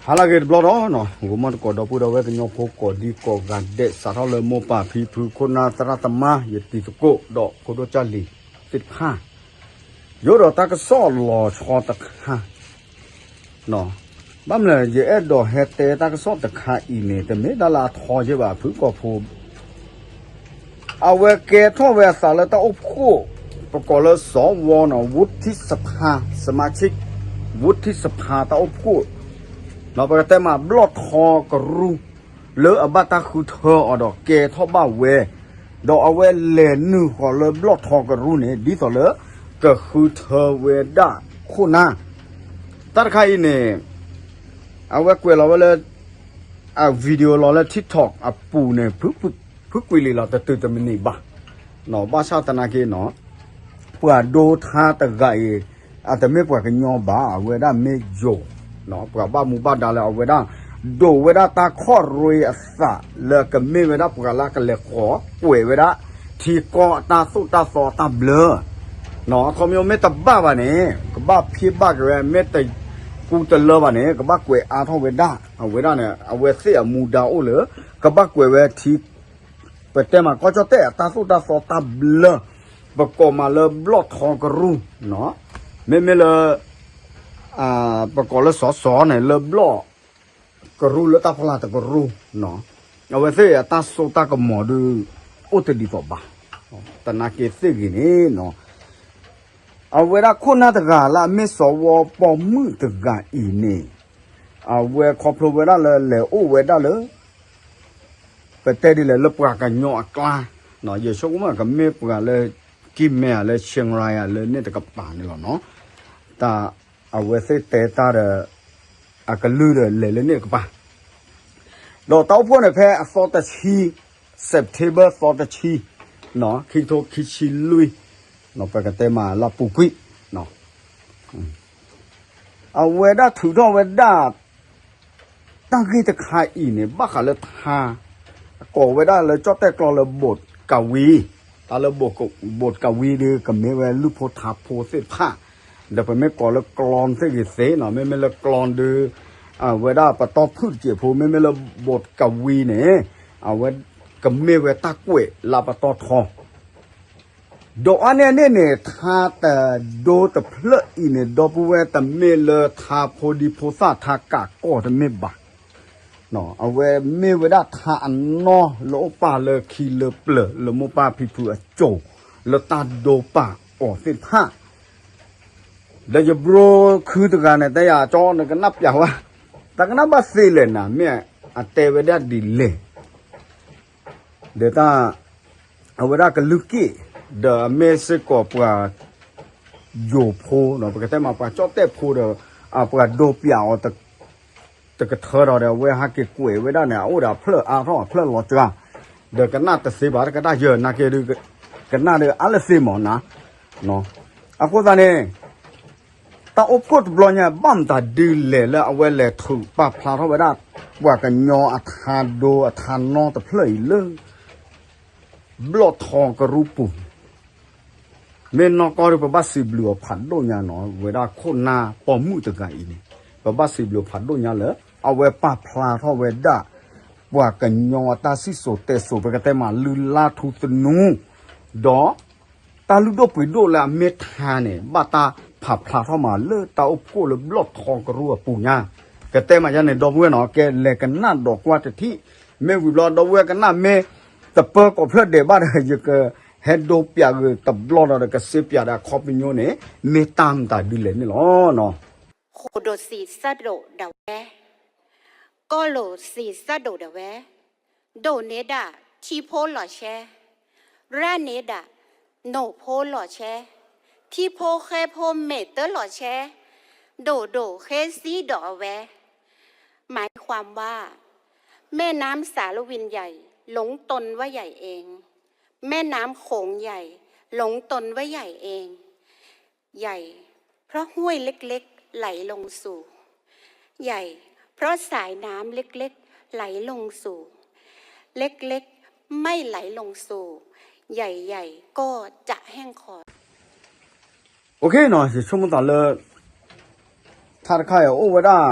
ဟါလၢအဂ့ၤတဘျီဒီး ဂီၤမီၢ်သကိး ဒီပုၢ်ဒီဝဲၢ်ကညီဖိကိးဒံကိးဂၤဒဲး စးထီၣ်လၢမိၢ်ပၢ်ဖံဖု ခိၣ်နၢ်သရၣ်သမါ ယတံၤသကိး ဒီးဖိဒိၣ်ကၢ်လံၤသ့ၣ်တဖၣ် ယအိၣ်ဒီးတၢ်ကစီၣ်လီၤဆီတခါ ဘၣ်မနုၤ ယအဲၣ်ဒိးဟဲတဲတၢ်ကစီၣ်တခါအံၤန့ၣ် တမ့ၢ်ဒၣ်လၢအထီယဲၢ်ဘၣ် ဖုကီၢ်ဖိ အဝဲကဲထီၣ်ဝဲအသးလၢတၢ်အိၣ်ဖှိၣ် ပကိးလၢစီၤဝီနီၤ ဝူထံစဖါ စမါဆ့ၣ် ဝူထံစဖါတၢ်အိၣ်ဖှိၣ် ပကတဲမးဘျီၣ်ထီကရူၢ် လၢအဘၣ်တၢ်ဃုထၢအီၤဒီးကဲထီၣ်ဘၣ်ဝဲ ဒီးအဝဲလဲၤနုာ်ဃီၤလၢဘျီၣ်ထီကရူၢ်န့ၣ် ဒ်သိးလၢ ကဃုထၢဝဲဒၣ်ခိၣ်နၢ် တၢ်တခါအံၤန့ၣ် အဝဲကွဲးလီၤဝဲလၢ အ video လီၤလၢ TikTok အပူၤန့ၣ် ဖုကွံာ်လံလီၤ တတုၤတမံၤန့ၣ်ဘၣ် ဘၣ်ဆၣ်သနာ်က့နီၤ ပှၤဒိထါတဂၤအံၤ အတမ့ၢ်ပှၤကညီဘၣ် အဝဲဒၣ်မ့ၢ်ယိၤ ပှၤဘၣ်မူဘၣ်ဒါလၢအဝဲဒၣ် ဒိးဝဲဒၣ်တၢ်ခီၣ်ရ့အသးလၢကမ့ၢ်ဝဲဒၣ်ပှၤလၢကလဲၤဃီၤကွဲးဝဲဒၣ် ထံကီၢ်အတၢ်သိၣ်တၢ်သီအတၢ်ဘျၢ အခီပညီမ့ၢ်တဘၣ်ဘၣ်န့ၣ် ကဘၣ်ဖံးဘၣ်က့ၤဝဲ မ့ၢ်တကူတလၢဘၣ်န့ၣ် ကဘၣ်ကွဲးအါထီၣ်ဝဲဒၣ် အဝဲဒၣ်န့ၣ် အဝဲသ့ၣ်အမူဒါအိၣ်လၢ ကဘၣ်ကွဲးဝဲထံ ပတဲမးကီၢ်ကၠီၣ်တဲၣ်အတၢ်သိၣ်တၢ်သီတၢ်ဘျၢ ပကိးမးလၢဘျီၣ်ထီကရူၢ် မ့မ့ၢ်လၢ ပကိးလၢစီၤစီၤန့ၣ် လၢဘျီၣ်ကရူၢ်လၢတၢ်ဖီလာ်တကရူၢ် အဝဲသ့ၣ်အတၢ်စိတၢ်ကမီၤဒုး အိၣ်တဒ်သိးဘၣ် သနာ်က့သ့ၣ်ဂ့ၤန့ၣ်နီၤ အဝဲဒၣ်ခိၣ်နၢ်တဂၤလၢအမ့ၢ်စီၤဝီပိာ်မုၣ်တဂၤအံၤန့ၣ် အဝဲခီဖျိဝဲဒၣ်လၢလဲၤအိၣ်ဝဲဒၣ်လၢ ပတဲဒ်လဲၣ် လၢပှၤကညီအကျါ ယဆိကမိၣ်ကမ့ၢ်ပှၤလၢ ကံၢ်မဲၢ်ဧါ လၢ Chiang Rai ဧါ လၢန့ၣ်တကပၤန့ၣ်လီၤနီၤ တၢ်အဝဲသ့ၣ်တဲတၢ်ဒီး အကလုၢ်ဒီးလဲၤလၢန့ၣ်တကပၤ ဒီးတၢ်အိၣ်ဖှိၣ်န့ၣ်ဖဲအသီတဆံ September သီတဆံ ခံကထိခံဆံလွံၢ် ပကတဲမးလၢပူၤကွံာ် အဝဲဒၣ်ထုးထီၣ်ဝဲဒၣ် တၢ်ဂ့ၢ်တခါအံၤန့ၣ် ဘၣ်ဃးလၢထါ ကိးဝဲဒၣ်လၢကၠီၣ်တဲၣ်ကျီလၢ ဘိးကဝံ တၢ်လၢ ဘိးကဝံ ဒုးကမ့ၢ်ဝဲလုၢ်ဖိထါဖိသ့ၣ်တဖၣ် ဒီးပမ့ၢ်ကိးလၢကျီသ့ၣ်ဂ့ၤသ့နီၤ မ့မ့ၢ်လၢကျီဒုး အဝဲဒၣ်ပတီၢ်ဖုၣ်တစဲးဖိ မ့မ့ၢ်လၢ ဘိးကဝံ န့ၣ် အဝဲကမ့ၢ်ဝဲတၢ်ကွဲးလၢပတီၢ်ထီ ဒီးအါန့ၢ်အန့ၣ်န့ၣ် ထါတဒိတဖျၢၣ်အံၤန့ၣ် ဒီပုၢ်ဝဲၢ် တမ့ၢ်လၢထါဖိဒံဖိသၣ်ထါကးကီၢ်တမ့ၢ်ဘၣ်. အဝဲမ့ၢ်ဝဲဒၣ်ထါအနီၢ်လၢအိၣ်ပာ်လၢခံလၢပျၢၤလၢမိၢ်ပၢ်ဖံဖုအစိၤ လၢတၢ်ဒိပာ်အီၤသ့ၣ်တဖၣ် ဒီးယဘြိခုတဂၤန့ၣ် တဲယၤ ကၠီ နကနၣ်ပျးဝဲ တၢ်ကနၣ်ဘၣ်သ့လဲၣ်နၤ မ့ၢ်အတဲဝဲဒၣ်ဒ်လဲၣ် ဒီးတၢ် အဝဲဒၣ်ကလုၢ်က့ၣ် ဒီးအမ့ၢ်စ့ၢ်ကီးပှၤ ယိၤဖိ ပကတဲမးပှၤကၠီၣ်တဲၣ်ဖိဒီး အပှၤဒိပျးအီၤ တကထၢဒီး အဝဲဟဲက့ၤကွဲးဝဲဒၣ်န့ၣ် အအိၣ်ဒီးအဖျၢၣ်အါထီၣ်အဖျၢၣ်လီၤစှၤ ဒီးကနၣ်တသ့ဘၣ် တကဒၣ်ယဲၢ်နာ်က့ဒုး ကနၣ်ဒီးအါလၢသ့မၢ်နၤ အဃိသတးန့ၣ် တၢ်အိၣ်ဖှိၣ်တဘျီညါ ဘၣ်မတၤဒ်လဲၣ်လၢအဝဲလဲၤထုးပာ်ဖျါထီၣ်ဝဲဒၣ် ပှၤကညီအထါဒိအထါနီတဖျၢၣ်အံၤလၢ ဘျီၣ်ထီကရူၢ်ပူၤ မ့ၢ်နီၢ်ကီၢ်ဒီး ပဘၣ်စံးဘျုးအီၤဖးဒိၣ်ညါနီၤ ဝဲဒၣ်ခိၣ်နၢ်ပိာ်မုၣ်တဂၤအံၤန့ၣ် ပဘၣ်စံးဘျုးအီၤဖးဒိၣ်ညါလၢ အဝဲပာ်ဖျါထီၣ်ဝဲဒၣ် ပှၤကညီအတၢ်စံၣ်စိၤတဲစိၤ ပကတဲမးလုၢ်လၢ်ထူသနူ ဒီး တၢ်လုၢ်ဒိၣ်ပှ့ၤဒိၣ်လၢအမ့ၢ်ထါန့ၣ် ဘၣ်တၢ်ဖးဖျါထီၣ်မးလၢတၢ်အိၣ်ဖှိၣ်လၢဘျီၣ်ထီကရူၢ်အပူၤညါ ကတဲမးယါန့ၣ် ဒီပုၢ်ဝဲၢ်နီၤ ကဲလဲၤကနၣ်ဒီးကွၢ်တထံၣ် မ့ၢ်ဝံၤဘျီ ဒီပုၢ်ဝဲၢ်ကနၣ်မ့ၢ် တပၢၤကိးဖျၢၣ်ဒဲးဘၣ်ဒီး ယကဟဲဒိပျးဂ့ၤတဘျီဒီး ကစ့ပျးဒီးအခီပညီန့ၣ် မ့ၢ်တၢ်မတၤဒ်လဲၣ်န့ၣ်လီၤ. ဃိၣ်ဒိၣ်စံးစၢ်ဒိၣ်ဒၣ်ဝဲ, ကီၢ်လိာ်စံးစၢ်ဒိၣ်ဒၣ်ဝဲ, ဒိၣ်န့ၢ်ဒၣ်ထံဖိလီၤဆဲး, ရၢ်န့ၢ်ဒၣ်နိၣ်ဖိလီၤဆဲး, ထံဖိဃဲဖိမဲာ်တၢလီၤဆဲး, ဒိၣ်ဒိၣ်ဃဲစံးဒီးအဝဲ หมายความว่า แม่น้ำสาละวินใหญ่หลงตนว่าใหญ่เอง แม่น้ำโขงใหญ่หลงตนว่าใหญ่เอง ใหญ่เพราะห้วยเล็กๆไหลลงสู่ ใหญ่เพราะสายน้ำเล็กๆไหลลงสู่ เล็กๆไม่ไหลลงสู่ ใหญ่ๆก็จะแห้งขอด โอเคနီၤ ယဆိကမိၣ်သးလၢ ထါတခါအံၤအိၣ်ဝဲဒၣ်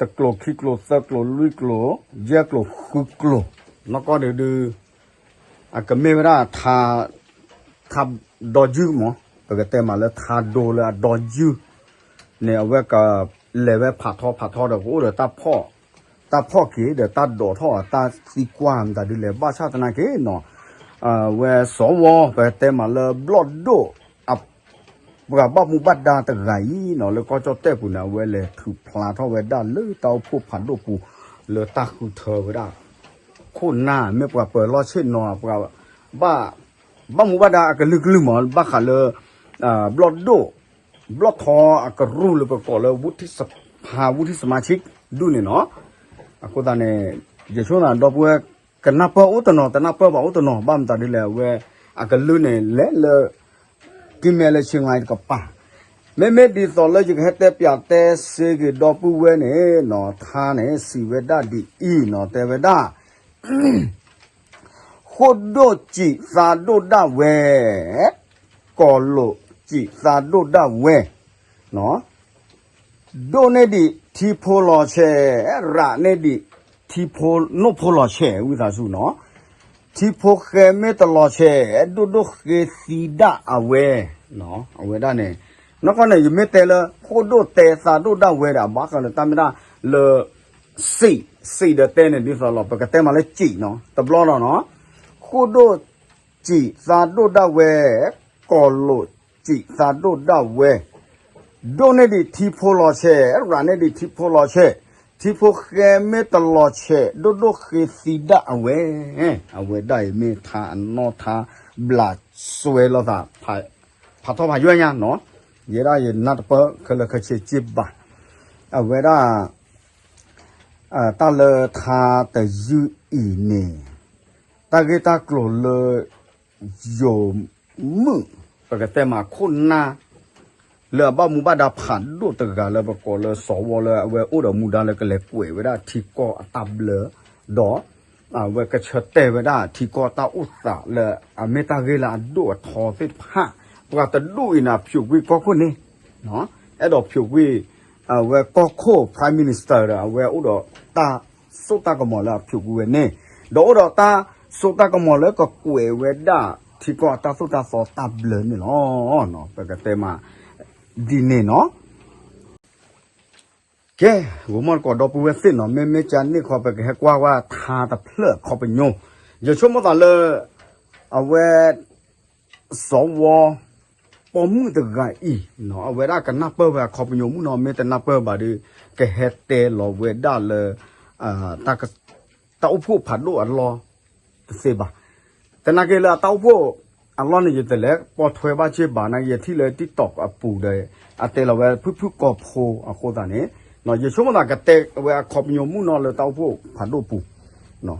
တကျိၤခံကျိၤသၢကျိၤလွံၢ်ကျိၤ ယဲၢ်ကျိၤဃုကျိၤ, နီၢ်ကီၢ်ဒုးဒုး အကမ့ၢ်ဝဲဒၣ် ထါဒီယုၢ်မး, ပကတဲမးလၢထါဒိလၢအဒီယုၢ်န့ၣ် အဝဲကလဲၤဝဲဖးထီဖးထီဒီး ကအိၣ်ဒီးတၢ်ဖီၣ်, တၢ်ဖီၣ်က့ၤဒီးတၢ်ဒိးထီၣ်အတၢ်သံကွၢ်မတၤဒ်လဲၣ် ဘၣ်ဆၣ်သနာ်က့နီၤ, အဝဲစီၤဝီ ပကတဲမးလၢဘျီၣ်ဒိၣ် ပှၤဘၣ်မူဘၣ်ဒါတဂၤအံၤနီၤ လၢကီၢ်ကၠီၣ်တဲၣ်ပူၤန့ၣ် အဝဲလဲၤထုးဖျါထီၣ်ဝဲဒၣ်လၢတၢ်အိၣ်ဖှိၣ်ဖးဒိၣ်ပူၤ လၢတၢ်ဃုထၢဝဲဒၣ် ခိၣ်နၢ် မ့ၢ်ပှၤပၢၤလီၢ်ဆ့ၣ်နီၤ ပှၤဘၣ်, ဘၣ်မူဘၣ်ဒါအကလုာ်ကလုာ်မး ဘၣ်ဃးလၢ ဘျီၣ်ဒိၣ်, ဘျီၣ်ထီအကရူၢ်လၢပကိးလၢ ဝူထံၣ်စဖါ ဝူထံၣ်စမါဆံးဒူၣ်န့ၣ်နီၤ, အဃိသတးန့ၣ် ယဆိကမိၣ်ဒီပုၢ်ဝဲၢ် ကနၢ်ပၢၢ်အိၣ်တနီၤ တနၢ်ပၢၢ်ဘၣ်အိၣ်တနီၤ ဘၣ်မတၤဒ်လဲၣ် အဝဲအကလုာ်န့ၣ် လဲၤလၢ ကံမဲလၢဆ့ငါတကပၤ, မ့မ့ၢ်ဒ်သိးလၢယကဟဲတဲပၠးတဲစ့က့ၤဒီပုၢ်ဝဲၢ်န့ၣ်နီၤ ထါန့ၣ် စံးဝဲဒၣ်ဒ်အံၤနီၤ တဲဝဲဒၣ် ဃိၣ်ဒိၣ်စံးသးဒိၣ်ဒၣ်ဝဲ, ကီၤလိာ်စံးသးဒိၣ်ဒၣ်ဝဲ, ဒိၣ်န့ၢ်ဒံးထံဖိလီၤဆဲး, ရးန့ၢ်ဒံးထံဖိနိၣ်ဖိလီၤဆဲး ဝံသးစူၤနီၤ, ထံဖိဃဲမ့ၢ်တလီၤဆဲး, ဒိၣ်ဒိၣ်ဃ့သံဒၣ်အဝဲ, အဝဲဒၣ်န့ၣ်, နီၢ်ကီၢ်န့ၣ် ယမ့ၢ်တဲလၢ ဃိၣ်ဒိၣ်တဲသးဒိၣ်ဒၣ်ဝဲဒီး အဘၣ်ဃးလၢတၢ်မ့ၢ်ဒၣ်လၢ စံး, စံးဒီးတဲန့ၣ် ဒ်သိးလီၤ ပကတဲမးလၢစံးနီၤ တဘျီလီၤနီၤ, ဃိၣ်ဒိၣ်စံးသးဒိၣ်ဒၣ်ဝဲ, ကီၤလိာ်စံးသးဒိၣ်ဒၣ်ဝဲ, ဒိၣ်န့ၢ်ဒံးထံဖိလီၤဆဲး, ရးန့ၢ်ဒံးထံဖိလီၤဆဲး, ထံဖိဃဲမ့ၢ်တလီၤဆဲး ဒိၣ်ဒိၣ်ဃ့သံဒၣ်အဝဲ, အဝဲဒၣ်အံၤမ့ၢ်ထါအနီၢ်ထါဘျးစွဲလိာ်သး ဖးထီၣ်ဖးယွဲၢ်ညါနီၤ, ယဲဒၣ်ယနၢ်တပၢၢ်ခဲလၢာ်ခဲဆ့က့ဘၣ်, အဝဲဒၣ် တၢ်လၢထါတယုၢ်အံၤန့ၣ်, တၢ်ဂ့ၢ်တၢ်ကျိၤလၢ ယိၤမုၣ် ပကတဲမးခိၣ်နၢ် လၢအဘၣ်မူဘၣ်ဒါဖးဒိၣ်တဂၤလၢပကိးလၢစီၤဝီလၢအဝဲအိၣ်ဒီးမူဒါလၢကလဲၤကွဲးဝဲဒၣ်ထံကီၢ်အတၢ်ဘျၢ, ဒီး အဝဲကဆၢတဲာ်ဝဲဒၣ်ထံကီၢ်တၢ်အိၣ်သးလၢအမ့ၢ်တၢ်ဂ့ၢ်လၢအဒိၣ်အထီသ့ၣ်တဖၣ်, ပှၤတဒူၣ်အံၤန့ၣ် ဖျိးကွံာ်ကီၢ်ခိၣ်န့ၣ် အဲၣ်ဒိးဖျိးကွံာ် အဝဲကီၢ်ခိၣ် Prime Minister ဒီး အဝဲအိၣ်ဒီးတၢ်စိတၢ်ကမီၤလၢအဖျိးကွံာ်ဝဲန့ၣ်, ဒီးအိၣ်ဒီးတၢ်စိတၢ်ကမီၤလၢကကွဲးဝဲဒၣ်ထံကီၢ်အတၢ်သိၣ်တၢ်သီတၢ်ဘျၢန့ၣ်လီၤ. ပကတဲမး ဒ်န့ၣ်နီၤ. ကဲ, ဂီၤမီၢ်တကိးဒီပုၢ်ဝဲၢ်သ့ၣ်နီၤ, မ့မ့ၢ်ကန့ၣ်ခီ ပကဟဲကွၢ်ဝဲထါတဖျၢၣ်အခီပညီ, ယဆိကမိၣ်သးလၢ အဝဲ စီၤဝီ ပိာ်မုၣ်တဂၤအံၤ, အဝဲဒၣ်ကနၢ်ပၢၢ်ဝဲအခီပညီမုၢ်နီၤ, မ့ၢ်တနၢ်ပၢၢ်ဘၣ်ဒီး ကဟဲတဲလီၤဝဲဒၣ်လၢ တၢ်အိၣ်ဖှိၣ်ဖးဒိၣ်အလီၢ်တသ့ဘၣ်. သနာ်က့လၢအတၢ်အိၣ်ဖှိၣ်အလီၢ်န့ၣ် ယတလဲၤပိာ်ထွဲဘၣ်က့ဘၣ်, နာ်က့ယထံၣ်လၢ TikTok အပူၤဒီး အတဲလီၤဝဲဖုၣ်ဖုၣ်ကိာ်ဖိအဃိသတးန့ၣ်, ယဆိကမိၣ်သးကတဲဝဲအခီပညီမုၢ်နီၤလၢတၢ်အိၣ်ဖှိၣ်ဖးဒိၣ်ပူၤ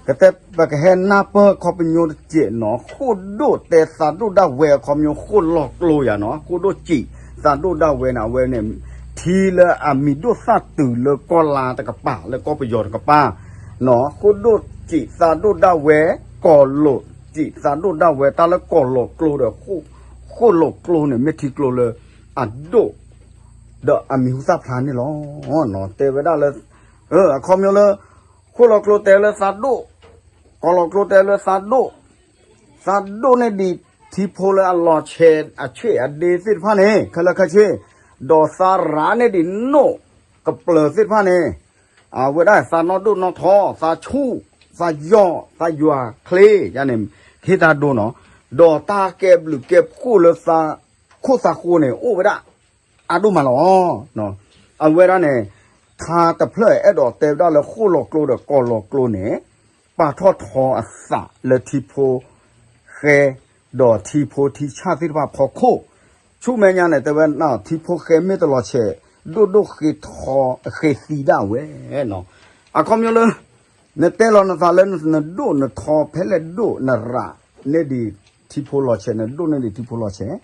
ကတဲ ပကဟဲနၢ်ပၢၢ်အခီပညီတစဲးနီၤ, ဃိၣ်ဒိၣ်တဲသးဒိၣ်ဒၣ်ဝဲအခီပညီ ဃိၣ်လီၤကျိယၤနီၤ, ဃိၣ်ဒိၣ်စံးသးဒိၣ်ဒၣ်ဝဲန့ၣ် အဝဲန့ၣ် ထံလၢအမံၤဒိၣ်သၣ်တုၤလၢကီၢ်လါတကပၤ လၢကီၢ်ပယီၤတကပၤ, ဃိၣ်ဒိၣ်စံးသးဒိၣ်ဒၣ်ဝဲ, ကီၤလိာ်စံးသးဒိၣ်ဒၣ်ဝဲ, တၢ်လၢကီၤလီၤကျိဒီး ဃိၣ်လီၤကျိန့ၣ် မ့ၢ်ထံကျိလၢအဒိၣ် ဒီးအမံၤဟူသၣ်ဖျါန့ၣ်လီၤ. တဲဝဲဒၣ်လၢ အခီပညီလၢ ဃိၣ်လီၤကျိတဲလၢသးဒိၣ်, ကီၤလီၤကျိတဲလၢသးဒိၣ်, သးဒိၣ်န့ၢ်ဒံးထံဖိလၢအလီၤဆဲးအဆ့ၣ်အဒ့သ့ၣ်တဖၣ်န့ၣ် ခဲလၢာ်ခဲဆ့, ဒီးသးရးန့ၢ်ဒံးနိၣ်ကပျၢၤသ့ၣ်တဖၣ်န့ၣ်, အဝဲဒၣ်သးနီၢ်ဒိၣ်နီၢ်ထီ, သးဆူၣ်, သးယီၢ်, သးယွၤချ့ယါန့ၣ် ဟ့ၣ်တၢ်ဒိနီၤ, ဒီးတၢ်ကဲဘျုးကဲဖှိၣ်လၢသးခိၣ်သးဃိန့ၣ် အိၣ်ဝဲဒၣ် အဒိၣ်မးလီၤ. အဝဲဒၣ်န့ၣ် ထါတဖျၢၣ်အဲၣ်ဒိးတဲဝဲဒၣ်လၢဃိၣ်လီၤကျိဒီးကီၤလီၤကျိန့ၣ် ပာ်ထီၣ်ထီအသးလၢထံဖိဃဲ ဒီးထံဖိထံဆၣ်သ့ၣ်တဖၣ်ဖီခိၣ်, ဆူမဲာ်ညါန့ၣ် တဲဝဲ ထံဖိဃဲမ့ၢ်တလီၤဆဲး ဒိၣ်ဒိၣ်ဃ့ထီ ဃ့သံဒၣ်ဝဲနီၤ. အခီပညီလၢ နတဲလီၤနသးလၢနဒိၣ်နထီဖဲလဲၣ်ဒိၣ် နရးန့ၢ်ဒံးထံဖိလီၤဆဲး နဒိၣ်န့ၢ်ဒံးထံဖိလီၤဆဲး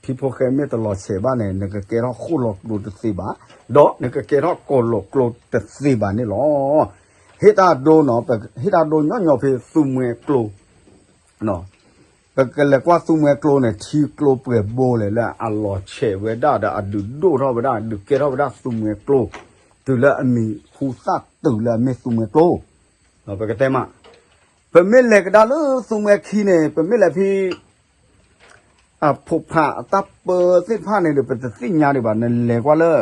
ထံဖိဃဲမ့ၢ်တလီၤဆဲးဘၣ်န့ၣ် နကကဲထီၣ်ဃိၣ်လီၤကျိတသ့ဘၣ်, ဒီးနကကဲထီၣ်ကီၤလီၤကျိတသ့ဘၣ်န့ၣ်လီၤ. ဟ့ၣ်တၢ်ဒိနီၤ, ဟ့ၣ်တၢ်ဒိညီညီဖဲသူမှဲကျိ ပကလဲၤကွၢ်သူမှဲကျိန့ၣ် ထံကျိပှဲၤဘိလဲၣ်လၢအလီၤဆဲးဝဲဒၣ်ဒီးအဒုးဒိၣ်ထီၣ်ဝဲဒၣ် ဒုးကဲထီၣ်ဝဲဒၣ်သူမှဲကျိ, ထ တုၤလၢအမံၤဟူသၣ်တုၤလၢအမ့ၢ်သူမှဲကျိ ပကတဲမး, ပမ့ၢ်လဲၤကဒါလၢသူမှဲခံန့ၣ် ပမ့ၢ်လဲၤဖဲ အဖိးဖးအတၢ်ပၢသ့ၣ်တဖၣ်န့ၣ်ဒီး ပတသ့ၣ်ညါဒံးဘၣ် နလဲၤကွၢ်လၢ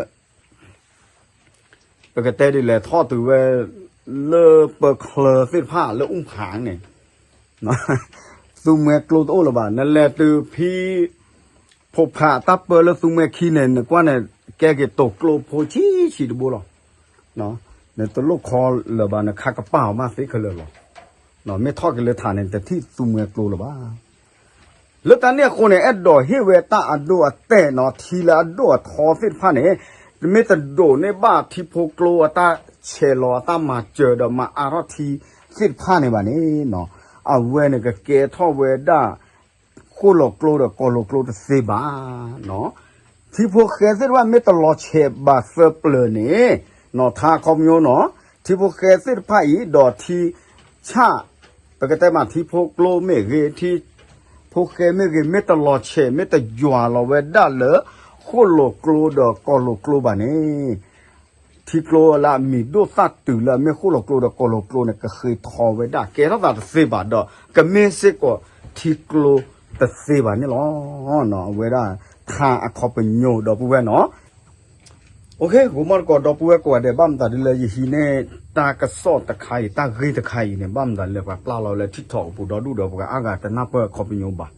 ပကတဲဒ်လဲၣ် ထီၣ်တုၤဝဲ လၢပၢချၢသ့ၣ်တဖၣ်လၢအူၣ်ဖးန့ၣ် သူမှဲကျိတအိၣ်လၢၤဘၣ် နလဲၤတုၤဖဲ ဖိးဖးအတၢ်ပၢလၢသူမှဲခံန့ၣ် နကွၢ်န့ၣ် ကဲက့ၤတိာ်ကျိဖိဆံးဆံးတဘိလီၤ. နတလိၣ်ခီလၢၤဘၣ် နခါကပာ်အီၤမးသ့ခဲလၢာ်လီၤ. မ့ၢ်ထီၣ်က့ၤလၢထးန့ၣ် တထံၣ်သူမှဲကျိလၢၤဘၣ်. လၢတၢ်န့ၣ်အဃိန့ၣ် အဲၣ်ဒိးဟ့ၣ်ဝဲတၢ်အဒိအတဲာ်နီၤ ထံလၢအဒိၣ်အထီသ့ၣ်တဖၣ်န့ၣ် တမ့ၢ်တဒိးန့ၢ်ဘၣ်ထံဖိကျိအတၢ်ဆဲးလီၤအတၢ်မၤစၢၤဒီးမၤအါထီၣ်ထံသ့ၣ်တဖၣ်န့ၣ်ဘၣ်န့ၣ် အဝဲန့ၣ်ကကဲထီၣ်ဝဲဒၣ် ဃိၣ်လိာ်ကျိဒီးကီၢ်လိာ်ကျိတသ့ဘၣ်. ထံဖိဃဲသ့ၣ်တဖၣ်မ့ၢ်တလီၤဆဲးဘၣ်သၢပျၢၤန့ၣ် နီၢ်ထါခီပညီနီၤ ထံဖိဃဲသ့ၣ်တဖၣ်အံၤ ဒီးထံဆၣ် ပကတဲမးထံဖိကျိမ့ၢ်ဂ့ၤ ထံဖိဃဲမ့ၢ်ဂ့ၤ မ့ၢ်တလီၤဆဲး မ့ၢ်တယွၤလီၤဝဲဒၣ်လၢ ဃိၣ်လိာ်ကျိဒီးကီၢ်လိာ်ကျိဘၣ်န့ၣ် ထံကျိလၢအမံၤဒိၣ်သၣ်တုၤလၢအမ့ၢ်ဃိၣ်လိာ်ကျိဒီးကီၢ်လိာ်ကျိန့ၣ် ကဃ့ထီဝဲဒၣ် ကဲထီၣ်သးတသ့ဘၣ်ဒီး ကမ့ၢ်စ့ၢ်ကီးထံကျိတသ့ဘၣ်န့ၣ်လီၤ. အဝဲဒၣ်ထါအခီပညီဒီပုၢ်ဝဲၢ်နီၤ ဂိၤမီၢ်တကိးဒီပုၢ်ဝဲၢ်ကိးဂၤဒဲး ဘၣ်မတၤဒ်လဲၣ် ယဟံးန့ၢ်တၢ်ကစီၣ်တခါအံၤ တၢ်ဂ့ၢ်တခါအံၤန့ၣ် ဘၣ်မတၤဒ်လဲၣ် ပှၤပျၢ်လီၤလၢ TikTok အပူၤဒီဒူၣ်ဒီး ပှၤအါဂၤတနၢ်ပၢၢ်အခီပညီဘၣ်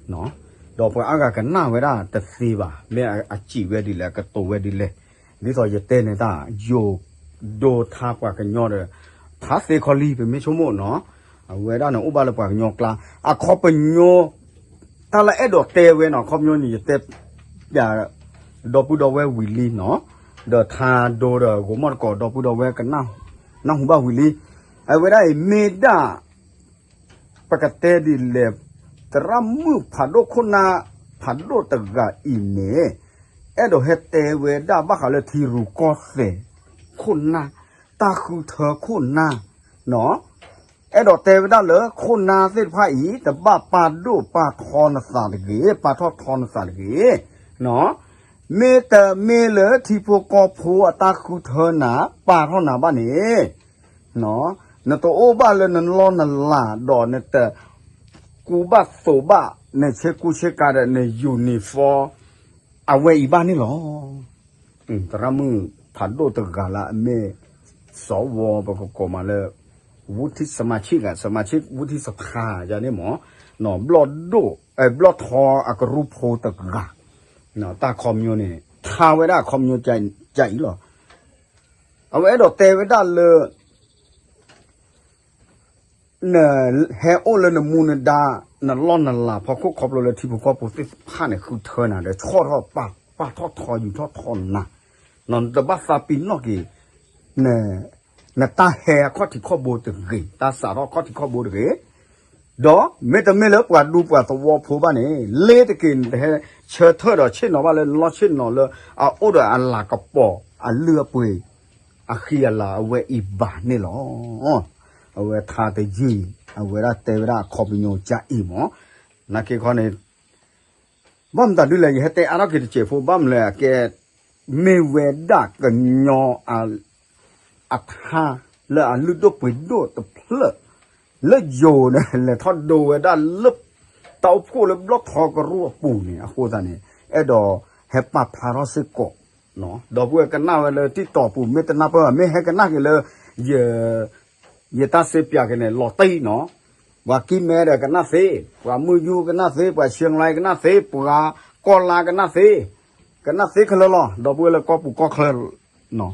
ဒီးပှၤအါဂၤကနၣ်ဝဲဒၣ်တသ့ဘၣ် မ့ၢ်အစံးဝဲဒ်လဲၣ် အကတိၤဝဲဒ်လဲၣ် ဒ်သိးယတဲန့ၣ်တၢ် ယိၤဒိထါပှၤကညီဒီး ထါသ့ခီလံ ပမ့ၢ်ဆိကမိၣ်နီၤ အဝဲဒၣ်န့ၣ်အိၣ်ဘၣ်လၢပှၤကညီကျါ အခီပညီ တၢ်လၢအဲၣ်ဒိးတဲဝဲနီၤ အခီပညီန့ၣ် ယတဲပျး ဒီပုၢ်ဒီဝဲၢ်ဝံၤလံနီၤ ဒီးထါဒိဒီးဂိၤမီၢ်တကိးဒီပုၢ်ဒီဝဲၢ်ကနၢ်ဟူဘၣ်ဝံၤလံ အဝဲဒၣ်အံၤမ့ၢ်ဒၣ် ပကတဲဒ်လဲၣ် သရၣ်မုၣ်ဖးဒိၣ်ခိၣ်နၢ် ဖးဒိၣ်တဂၤအံၤန့ၣ် အဲၣ်ဒိးဟဲတဲဝဲဒၣ်ဘၣ်ဃးလၢထံရူၢ်ကီၢ်သဲးခိၣ်နၢ် တၢ်ဃုထၢခိၣ်နၢ် အဲၣ်ဒိးတဲဝဲဒၣ်လၢခိၣ်နၢ်သ့ၣ်တဖၣ်အံၤ တဘၣ်ပာ်ဒိၣ်ပာ်ထီနသးတဂ့ၤ ပာ်ထီၣ်ထီနသးတဂ့ၤ မ့တမ့ၢ်လၢထံဖိကီၢ်ဖိအတၢ်ဃုထၢနၤ ပာ်ထီၣ်နၤဘၣ်န့ၣ် နတအိၣ်ဘၣ်လၢနလီၢ်နလၤဒီးနတ ကူဘၣ်သိးဘၣ် နဆ့ကူဆ့ကၤဒီးန uniform အဝဲအံၤဘၣ်န့ၣ်လီၤ. သရၣ်မုၣ်ဖးဒိၣ်တဂၤလၢအမ့ၢ် စီၤဝီ ပကကိးမးလၢ ဝူထံ စမၤဆံၣ်ဂၤ စမၤဆံၣ် ဝူထံ စဖါယၤန့ၣ်မး ဘျီၣ်ဒိၣ် ဘျီၣ်ထီအကရူၢ်ဖိတဂၤ တၢ်ခီပညီန့ၣ် ထါဝဲဒၣ်အခီပညီကအံၤလီၤ. အဝဲအဲၣ်ဒိးတဲဝဲဒၣ်လၢ နဟဲအိၣ်လၢနမူနဒါ နလီၢ်နလၤဖီခိၣ်ခီဖျိလၢထံဖိကီၢ်ဖိသ့ၣ်တဖၣ်န့ၣ် ဃုထၢနၤဒီး ဆီၣ်ထီၣ်ပာ်ထီၣ်ထီယူၤထီၣ်ထီနၤ, နတဘၣ်သးပ့ၤနီၣ်က့ၤ နတၢ်ဟဲအခီၣ်ထံးခီၣ်ဘိတဂ့ၤ, တၢ်စးထီၣ်ခီၣ်ထံးခီၣ်ဘိတဂ့ၤ, ဒီးမ့တမ့ၢ်လၢပှၤဒူပှၤသဝီဖိဘၣ်န့ၣ် လ့တက့ၤ နတဟဲဆၢထၢၣ်ဒီးဆ့ၣ်နီၤဘၣ်လၢနလီၢ်ဆ့ၣ်နီၤလၢအအိၣ်ဒီးအလၤကပီၤ အလုၢ်အပှ့ၤ အဃံအလၤအဝဲအံၤဘၣ်န့ၣ်လီၤ. အဝဲထါတယုၢ်အံၤ အဝဲဒၣ်တဲဝဲဒၣ်အခီပညီကအံၤမး, နာ်က့ခီန့ၣ် ဘၣ်မတၤဒ်လဲၣ် ယဟဲတဲအါထီၣ်က့ၤတစဲးဖိ ဘၣ်မနုၤလဲၣ် အကဲ မ့ၢ်ဝဲဒၣ်ကညီ အထါလၢအလုၢ်ဒိၣ်ပှ့ၤဒိၣ်တဖျၢၣ် လၢယိၤန့ၣ် လဲၤထီၣ်ဒိဝဲဒၣ်လၢ တၢ်အိၣ်ဖှိၣ်လၢဘျီၣ်ထီကရူၢ်အပူၤန့ၣ် အဃိသတးန့ၣ် အဲၣ်ဒိးဟဲပာ်ဖျါထီၣ်စ့ၢ်ကီး, ဒီပုၢ်ဝဲၢ်ကနၣ်ဝဲလၢ TikTok ပူၤ မ့ၢ်တနၢ်ပၢၢ် မ့ၢ်ဟဲကနၣ်က့ၤလၢ ယတၢ်စ့ပၠးက့ၤန့ၣ် လီၤတံၢ်နီၤ, ပှၤကံၢ်မဲဒီးကနၣ်သ့, ပှၤမုၢ်ယူကနၣ်သ့, ပှၤရှဲငလါကနၣ်သ့, ပှၤကီၢ်လါကနၣ်သ့, ကနၣ်သ့ခဲလၢာ်လီၤ. ဒီပုၢ်ဝဲၢ်လၢကီၢ်ပူၤကီၢ်ချၢ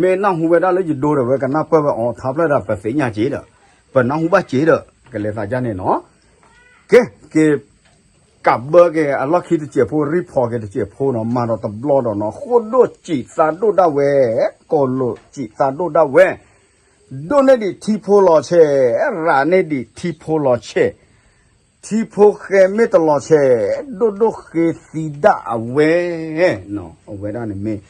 မ့ၢ်နၢ်ဟူဝဲဒၣ်လၢယဒိဒီး ဝဲကနၢ်ပၢၢ်ဝဲအီၤ ထါဖျၢၣ်ဒၣ် ပသ့ၣ်ညါက့ၤဒီး ပနၢ်ဟူဘၣ်က့ၤဒီး ကလဲၤသးဒ်န့ၣ်နီၤ, ကဲ က့ၤ ကးဘၢက့ၤအလီၢ်ခံတစဲးဖိ report က့ၤတစဲးဖိနီၤ, မၤဒီးတဘျီဒီးနီၤ ဃိၣ်ဒိၣ်စံးသးဒိၣ်ဒၣ်ဝဲ, ကီၢ်လိာ်စံးသးဒိၣ်ဒၣ်ဝဲ, ဒိၣ်န့ၢ်ဒံးထံဖိလီၤဆဲး, ရၤန့ၢ်ဒံးထံဖိလီၤဆဲး, ထံဖိဃဲမ့ၢ်တလီၤဆဲး, ဒိၣ်ဒိၣ်ဃ့သံဒၣ်အဝဲ, အဝဲဒၣ်န့ၣ်မ့ၢ်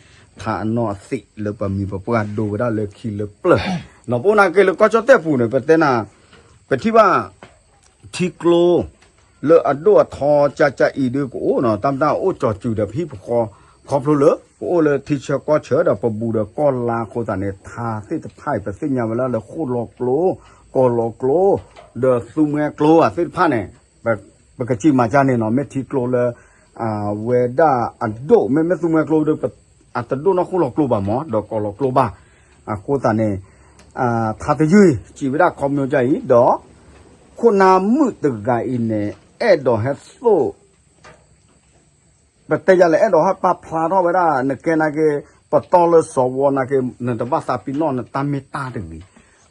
ထါအနီၢ်အသံးလၢပမံၤပပှၢ်ဒိဝဲဒၣ်လၢခံလၢပျၢၢ်, ပအိၣ်နာ်က့လၢကီၢ်ကၠီၣ်တဲၣ်ပူၤန့ၣ် ပတဲနၤ, ပထံၣ်ဘၣ် ထံကျိ လၢအဒိၣ်အထီကၠးကၠးအံၤဒုးကအိၣ်နီၤ, တၢ်မတၢ်အိၣ်ကၠီၤစုၤဒီးပဟံၣ်ပဃီ ခီဖျိလၢပအိၣ်လၢထံဆၢကီၢ်ဆၢဒီးပဘူးဒီးကီၢ်လါအဃိသတးန့ၣ် ထါသ့ၣ်တဖၣ်အံၤ ပသ့ၣ်ညါဝဲလၢ လၢဃိၣ်လီၤကျိ ကီၢ်လီၤကျိ ဒီးသူမှဲကျိအသ့ၣ်တဖၣ်န့ၣ် ပကစံးမၤကၢ်န့ၣ်နီၤ မ့ၢ်ထံကျိလၢ အဝဲဒၣ်အဒိၣ် မ့မ့ၢ်သူမှဲကျိဒီး အတဒိၣ်နီၢ်ဃိၣ်လီၤကျိဘၣ်မး ဒီးကီၢ်လီၤကျိဘၣ်. အဃိသတးန့ၣ် ထါတယုၢ် စံးဝဲဒၣ်ခီပညီဒ်အံၤ ဒီး ခိၣ်နၢ်မုၣ်တဂၤအံၤန့ၣ် အဲၣ်ဒိးဟဲသိၣ် ပတဲယၤလဲၣ် အဲၣ်ဒိးဟဲပာ်ဖျါထီၣ်ဝဲဒၣ် နကဲနာ်က့ ပတီၢ်လၢစီၤဝီနာ်က့ နတဘၣ်သးပ့ၤနီၣ်နတၢ်မ့ၢ်တၢ်တဂ့ၤ.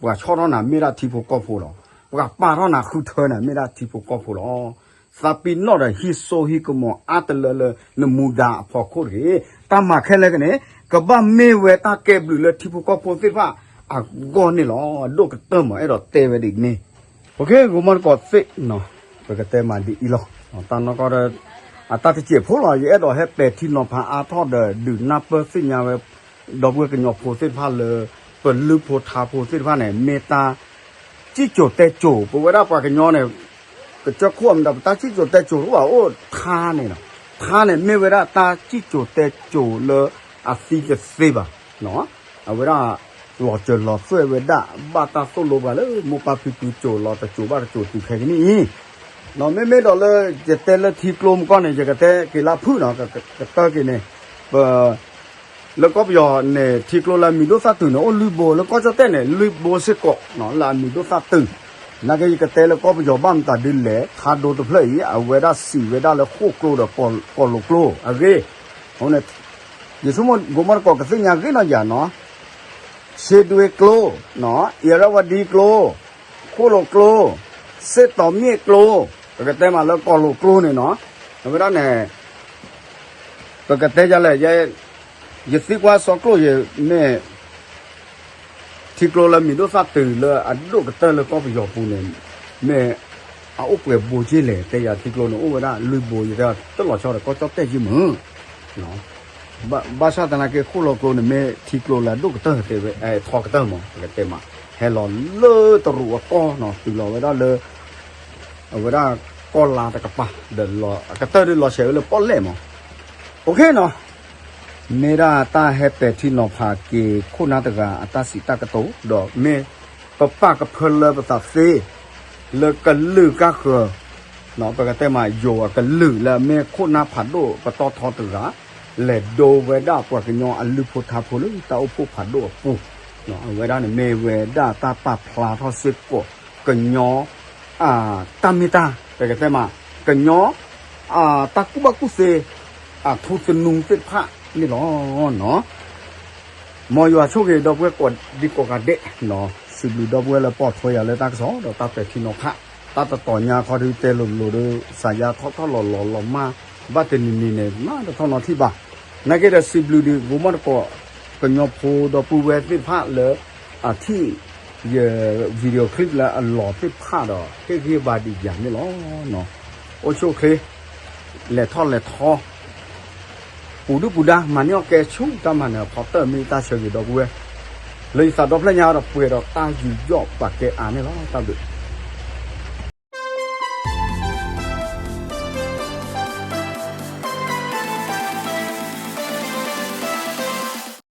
ပှၤဆီၣ်ထီၣ်နၤမ့ၢ်ဒၣ်ထံဖိကီၢ်ဖိလီၤ. ပှၤပာ်ထီၣ်နၤဃုထၢန့ၣ် မ့ၢ်ဒၣ်ထံဖိကီၢ်ဖိလီၤ. သးပ့ၤနီၣ်ဒီးဟံးစိဟံးကမီၤအါတလၢလၢနမူဒါအဖီခိၣ်တဂ့ၤ. တၢ်မၤခဲလၢာ်ကန့ၣ် ကဘၣ်မ့ၢ်ဝဲတၢ်ကဲဘျုးလၢထံဖိကီၢ်ဖိသ့ၣ်တဖၣ်အဂီၢ်န့ၣ်လီၤ. အဒိၣ်ကတၢၢ်မး အဲၣ်ဒိးတဲဝဲဒ်န့ၣ် ပကဲဂီၤမီၢ်တကိးသ့ၣ်နီၤ ပကတဲမးဒ်အံၤလီၤ. တၢ်နီၢ်ကီၢ်ဒီး အတၢ်တစဲးဖိလီၤ ယအဲၣ်ဒိးဟဲပဲာ်ထံနီၤဖးအါထီၣ်ဒီး ဒုးနၢ်ပၢၢ်သ့ၣ်ညါဝဲ ဒီပုၢ်ဝဲၢ်ကညီဖိသ့ၣ်တဖၣ်လၢ ပလုၢ်ဖိထါဖိသ့ၣ်တဖၣ်န့ၣ် မ့ၢ်တၢ်စံၣ်စိၤတဲစိၤ ပဝဲဒၣ်ပှၤကညီန့ၣ် ကစၢၢ်ခိၣ်အမတၤ ပတၢ်စံၣ်စိၤတဲစိၤတအိၣ်ဘၣ် အိၣ်ထါန့ၣ်နီၤ. ထါန့ၣ်မ့ၢ်ဝဲဒၣ်တၢ်စံၣ်စိၤတဲစိၤလၢအသံတသ့ဘၣ် အဝဲဒၣ် လီၤစၢၤလီၤသွဲၣ်ဝဲဒၣ် ဘၣ်တၢ်သိၣ်လိပှၤလၢမိၢ်ပၢ်ဖံဖုစိၤလီၤတစိၤဘၣ်တစိၤတုၤခဲကနံၣ်အံၤ မ့မ့ၢ်ဒီးလၢယတဲလၢထံကျိမကီၢ်န့ၣ် ယကတဲက့ၤလၢဖုၣ်နီၤ ကတၢၢ်က့ၤန့ၣ် ပ လၢကီၢ်ပယီၤန့ၣ် ထံကျိလၢအမံၤဒိၣ်သၣ်တုၤန့ၣ် အိၣ်လွံၢ်ဘိ လၢကီၢ်ကၠီၣ်တဲၣ်န့ၣ် လွံၢ်ဘိစ့ၢ်ကီး လၢအမံၤဒိၣ်သၣ်တုၤ နာ်က့ယကတဲလၢကီၢ်ပယီၤဘၣ်မတၤဒ်လဲၣ် ထါဒိတဖျၢၣ်အံၤ အဝဲဒၣ်စံးဝဲဒၣ်လၢဃိၣ်ကျိဒီးကီၢ်လိၤကျိအဂ့ၢ် အဃိန့ၣ် ယဆိကမိၣ် ဂိၤမီၢ်တကိးကသ့ၣ်ညါဂ့ၤနီၢ်ယၤနီၤ ရှ့ဒွ့ကျိ အ့ၤရၣ်ဝါဒံကျိ ဃိၣ်လိၤကျိ စ့ၣ်တီၤမ့ၣ်ကျိ ပကတဲမးလၢကီၢ်လိၤကျိန့ၣ်နီၤ အဝဲဒၣ်န့ၣ် ပကတဲယၤလဲၣ် ယသံကွၢ်စီကျိၣ်ယမ့ၢ် ထံကျိလၢမံၤဒိၣ်သၣ်တုၤလၢအဒိၣ်ကတၢၢ်လၢကီၢ်ပယီၤပူၤန့ၣ် မ့ၢ်အအိၣ်ပှဲၤဘိက့လဲၣ် တဲယၤထံကျိန့ၣ် အိၣ်ဝဲဒၣ်လွံၢ်ဘိ ယတဲတလီၤဆီဒီးကီၢ်ကၠီၣ်တဲၣ်ယံမုၢ် ဘၣ်ဆၣ်သနာ်က့ ဃိၣ်လီၤကျိန့ၣ် မ့ၢ်ထံကျိလၢအဒိၣ်ကတၢၢ်တဲဝဲ ထီကတၢၢ်မး ပကတဲမး ဟဲလီၤလၢတရူးအကီၢ်နီၤ တုၤလီၤဝဲဒၣ်လၢ အဝဲဒၣ်ကီၢ်လါတကပၤ ဒီးအကတၢၢ်ဒ်လီၤဆဲးဝဲလၢပီၣ်လဲၣ်မး အိၣ်ခ့နီၤ မ့ၢ်ဒၣ်တၢ်ဟဲပဲာ်ထံနီၤဖးက့ၤခိၣ်နၢ်တဂၤအတၢ်စံးတၢ်ကတိၤ ဒီးမ့ၢ်ပပာ်ကဖၢလၢပသးသ့ လၢကလုာ်ကါဃၢၤ ပကတဲမးယိၤအကလုာ်လၢအမ့ၢ်ခိၣ်နၢ်ဖးဒိၣ်ပတီၢ်ထီတဂၤ လဲၤဒိဝဲဒၣ်ပှၤကညီအလုၢ်ဖိထါဖိလၢတၢ်အိၣ်ဖှိၣ်ဖးဒိၣ်အပူၤ အဝဲဒၣ်န့ၣ်မ့ၢ်ဝဲဒၣ်တၢ်ပာ်ဖျါထီၣ်စ့ၢ်ကီး ကညီ တၢ်မ့ၢ်တၢ် ပကတဲမး ကညီ တၢ်ကူၣ်ဘၣ်ကူၣ်သ့ အထူသနူသ့ၣ်တဖၣ်န့ၣ်လီၤ. မ်ယွၤဆိၣ်ဂ့ၤဒီပုၢ်ဝဲၢ်ကိးဒံကိးဂၤဒဲး, စံးဘျုးဒီပုၢ်ဝဲၢ်လၢပိာ်ထွဲယၤလၢတၢ်ကစီၣ်ဒီးတၢ်ပဲာ်ထံနီၤဖး, တၢ်တတီၤညါခီဒုးတဲလိၤလိၤဒီး စးယါထီၣ်ထီၣ်လီၤလီၤလီၤမၢ် ဘၣ်တနံၤနံၤန့ၣ် မၤတထီၣ်နီၤထံၣ်ဘၣ်. နာ်က့ဒီးစံးဘျုးဒံး ဂိၤမီၣ်တကိး ကညီဖိဒီပုၢ်ဝဲၢ်သ့ၣ်တဖၣ်လၢ အထံၣ် ယ video clip လၢအလီၢ်သ့ၣ်တဖၣ်ဒီး ဟ့ၣ်ဂံၢ်ဘါဒံးယၤန့ၣ်လီၤ. အိၣ်ဆူၣ်အိၣ်ချ့ လဲၤထီၣ်လဲၤထီ ပူၤဒုၣ်ပူၤဒါ မၤန့ၢ်အီၣ်ကဲဆူတၢ်မၤနၢၤအဖီတၢၢ် မ့ၢ်တၢ်ဆၢဂ့ၤဒီပုၢ်ဝဲၢ် လၢယသးဒီဖျၢၣ်ညါဒီးပှဲၤဒီးတၢ်ယူးယီၣ်ပာ်ကဲအါန့ၣ်လီၤ. တၢ်ဘျုး